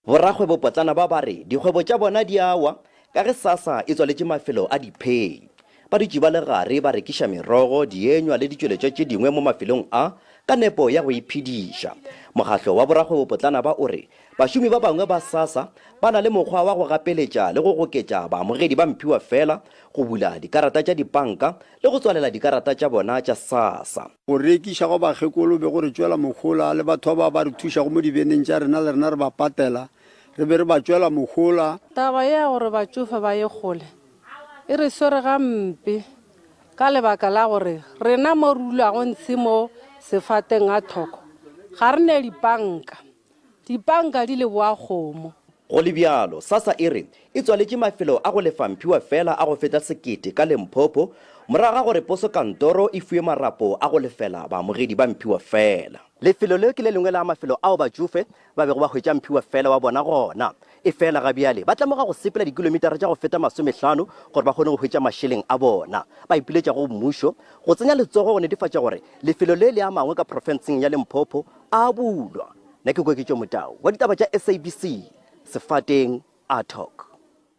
Borakgwebopotlana ba ba re dikgwebo tša bona di a wa ka ge SASSA e tswaletše mafelo a diphei. Ba dutše ba le gare ba rekiša merogo, dienywa le ditšweletšwa tše dingwe mo mafelong a ka nepo ya go iphediša. Mokgahlo wa borakgwebopotlana ba o re bašomi ba bangwe ba SASSA ba na le mokgwa wa go gapeletša le go goketša baamogedi ba mphiwafela go bula dikarata tša dipanka le go tswalela dikarata tša bona tša SASSA. Go rekiša gwa bakgekolo be go re tšwela mohola, le batho ba ba re thušago mo dibeneng tša rena le rena re ba patela, re be re ba tšwela mohola. Taba ye ya gore batšofe ba ye kgole e re swere gampe ka lebaka la gore rena mo re dulago ntshe mo sefateng a thoko ga re ne dipanka. Dipanka di leboa kgomo. Go le bjalo, SASSA e re e tswaletše mafelo a go lefa mphiwa fela a go feta sekete ka Limpopo morago ga gore posokantoro e fiwe marapo a go lefela baamogedi ba mphiwa fela. Lefelo le ke le lengwe la mafelo ao batšofe ba bego ba hwetša mphiwa fela wa bona gona. Efela ga bjale ba tlamoga go sepela dikilometara tša go feta masomehlano gore ba kgone go hwetša mašeleng a bona. Ba ipiletša go mmušo go tsenya letsogo go netefatša gore lefelo le le a mangwe ka profenseng ya Limpopo a bulwa. Nna ke Koketšo Motau wa ditaba tša SABC, Sefateng, Atok.